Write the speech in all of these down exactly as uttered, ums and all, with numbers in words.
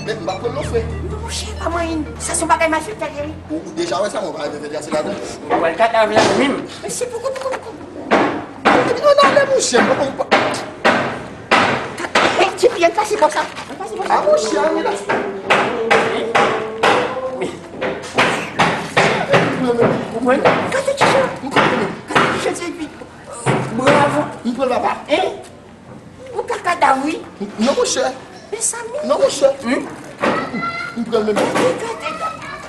Men m pa pran non, frè. Non, monchè, pa manyen. Sa se yon bagay malfektè li ye, wi. Ou, ou deja wè sa, mwen pa rete fè dyase ladan. Ou wè l kadav la menm. Men se poko, poko, poko. Epi, ann ale, monchè, poko, poko. Hey, J P, ann pase bò sa. Ann pase bò sa. Ah, monchè, ann rilaks. Ou pran? Gade kijan. Gade kijan, J P. Bravo. M pran, papa. Hein? Ou ka kadav, wi. Non, monchè. Mezanmi. Non, monchè. Hmm? M pran l menm. Gade, gade, gade.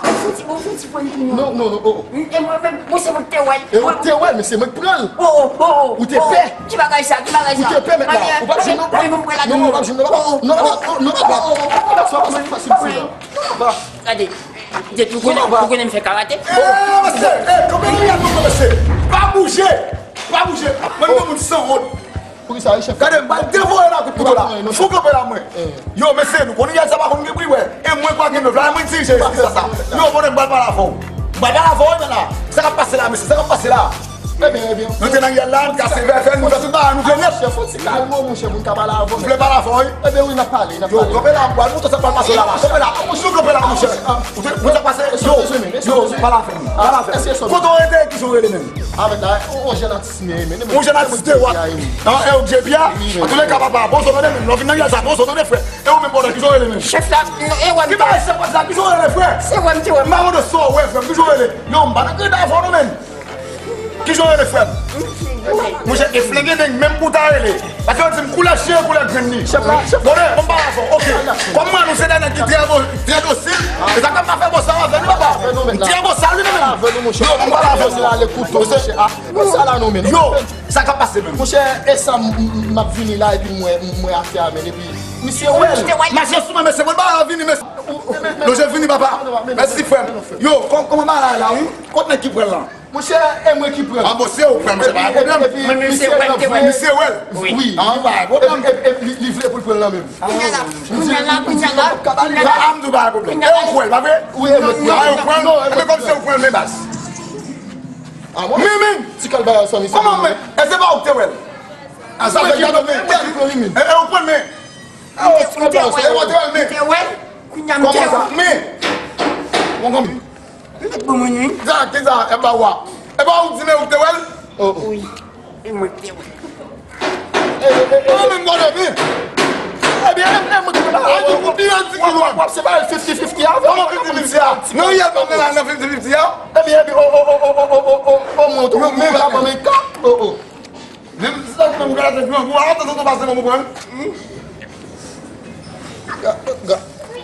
Ou fouti, ou fouti pran l pou mwen. Non, non, non, oh, oh. E mwen menm, mwen se mwen ki te wè l. E ou te wè l, men se mwen ki pran l. Oh, oh, oh, oh. Ou te pè. Ki bagay sa, ki bagay sa? Ou te pè, mèt la. Ou p ap jwenn non. Non, non, ou p ap jwenn non, papa. Non, papa, non, non, papa. Papa, sa pa fasil, fasil, fasil, la. Non, papa. Gade. Depi ou konnen, ou konnen m fè karate. Eh, mesye, eh, kanpe nan yal nou, mesye. Pa bouje. Pa bouje. Mwen, nou moun sanwont. Poukisa, wi, chèf? Gade, m pral devoye la kout kouto la. Fou kanpe la, mwen. Yo, mesye, nou konnen yal sa pa konn gen bri, wè. E mwen, kwa gen nèf la, mwen dirije espri sa. Yo, bonè, m pral pale avè w. M pral pale avè w, wi, men la. Sa k ap pase la, mesye? Sa k ap pase la? Ebyen, ebyen. Nou te nan yal la, nou kase vè, fè, nou fè tout bagay, nou vle nèt. Chèf, fò ti kalme w, monchè, pou n ka pale avè w. Ou vle pale avè w, wi? Ebyen, wi, n ap pale, n ap pale. Yo, kanpe la, m pral montre w sa k pral pase la, la. Kanpe la. Monchè, kanpe la, monchè. Ou te, ou te pase, yo, yo, pale avè m, pale avè m. Kote w rete, kijan w rele menm? Avèk la, yon jèn atis mwen ye, men. Yon jèn atis de wòt. An, e ou J P a? Antouleka, papa, bon, sa w tande menm. Lè w vin nan yal sa, bon, sa w tande, frè. E ou menm, bòdè, kijan w rele menm? Chèf la, non, e wè m. Ki bagay chèf la, kijan w rele, frè? Se wè m, se wè m. M pa mande sa w wè, frè m, kijan w rele? Yo, m pa nan kreda avè w, non, menm. Kijan w rele, frè m? Monchè, e flenge nèg menm pou w ta rele. Paske yo di m koulè chen, koulè grenn li. Chèf la, chèf la. Bòdè, bon, m pale avè w, oke. Kòm mwen, nou se de nèg ki trè bo-, trè dosil, e sa k ap fè bòs la avè nou, papa. Li trè bòsal, li menm. Yo, m pale avè w. Yo, sa la non, men. Yo, sa k ap pase menm? Monchè, e sa m, m, m ap vini la, epi m wè, m wè afè a, men, epi misye wè l. Mache sou mwen, mesye, mwen pa vini, mesye. Non, je vini, papa. Mèsi, frè m. Yo, kò-, kòman bagay la, wi? Kot nèg ki pran l lan? Monchè, e mwen ki pran l. An bon, se ou pran l, monchè, pa gen pwoblèm. Epi, epi, misye wè l vre. Misye wè l? Wi. An, pa gen pwoblèm. Epi, epi, li, li vle pou l pran l lan menm. Kounye a la, kounye a la, kounye a la. An, m di w pa gen pwoblèm. E ou pran l, pa vre? Wi, e mwen ki pran l. An, ou pran l? Epi, kòm se ou pran l, men baz. A, mwen? Men, men! Ti kalbay sa, misye. Kòman, men? E se pa ou ki te wè l? A, sa fè gade, men. E, e ou pran l, men. A, ou pran l, men. E ou te wè l, men. M te wè l. Kounye a m te wè l. Kòman sa? Men! Bon, kòm. Mèt pou moun, wi. Sa, ki sa? E pa ou a. E pa ou di, men ou te wè l? Oh, oh. Wi. E mwen ki te wè l. E, e, e, e. Ou menm gade, men. Ebyen, e, e mwen ki te wè l. A, ou pi an di ki lwen. W ap separe fifty fifty avè m. Kòman fifty fifty a? Non, yè, pa nan fifty fifty a. Ebyen, ebyen, oh, oh, mwen, ou ka ban mwen kat. Oh, oh. Menm si sa, menm gade, menm pou a, tanzantan pase, mwen pran. Ga, ga,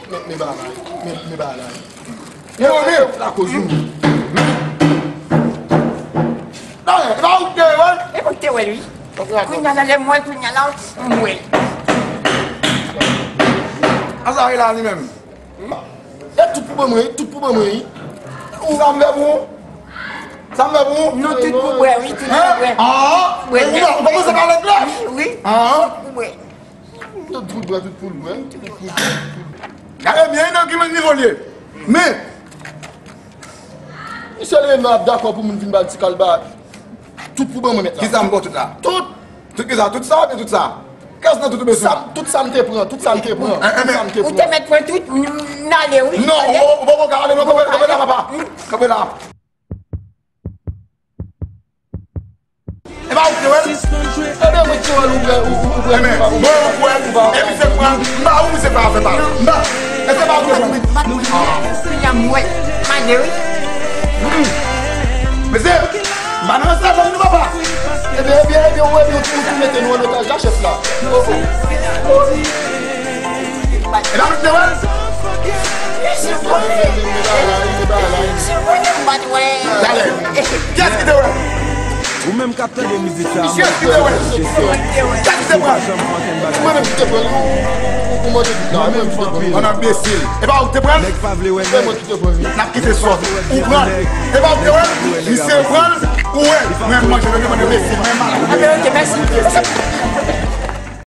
men, men bagay, men, men bagay. Yo, men. Lakoz nou. Non, e pa ou ki te wè l? E mwen ki te wè l, wi. Kounye a la, lè m wè l, kounye a la, m wè l. An sa rele a li menm? E tout pou ban mwen, tout pou ban mwen, wi. Ou sa m fè pou ou? Sa m fè pou ou? Non, tout pou bwè, wi, tout pou bwè. An? Bwè, ou pa panse pa lèt la? Wi, wi. An? Tout pou bwè. Tout pou l bwè, tout pou l bwè, tout pou l bwè. Gade byen nan ki menm nivo l ye. Men. Misye li menm ap dakò pou moun vin ba l ti kalba. Tout pou ban mwen mèt la. Kisa m ba w tout la? Tout. Tout kisa? Tout sa oubyen tout sa? Kès nan tout ou bezwen? Sa, tout sa m te pran, tout sa m te pran, tout sa m te pran. Ou te mèt pran tout, m, m ale, wi. Non, ou, ou poko ka ale, non, kanpe, kanpe la, papa. Kanpe la. E pa ou ki te wè l? Ebyen, mwen ki te wè l, ou pran, ou, ou, ou pran. Ebyen, mwen, ou pran. E misye pran, m ba ou, misye fè afè pa l. M ba, e se pa ou ki te pran. Kounye a m wè, m ale, wi. Mesye, m pa nan rans la, zanmi nou, papa. Ebyen, ebyen, ebyen, ou wè, nou, nou, nou mete nou an otaj la, chèf la. Oh, oh. E pa nou ki te wè l? Mesye, konnen. Mesye, konnen, m pa t wè. Talè. Kiyès ki te wè l? Ou menm k ap tande mizik sa a, mwen kwè w ap chèche. Kiyès ki te wè l? Kiyès ki te pran l? Mwen menm ki te pran l, wi. Ou, ou manje tout la, mwen menm ki te pran l. Bann anbesil. E pa ou ki te pran l? Nèg pa vle wè nèg. N ap kite sòs. Ou pran l. E pa ou ki te wè l? Misye pran l. Ou wè l. Mwen manje, mwen manje, mesi, mwen malad. Anben, oke, mèsi.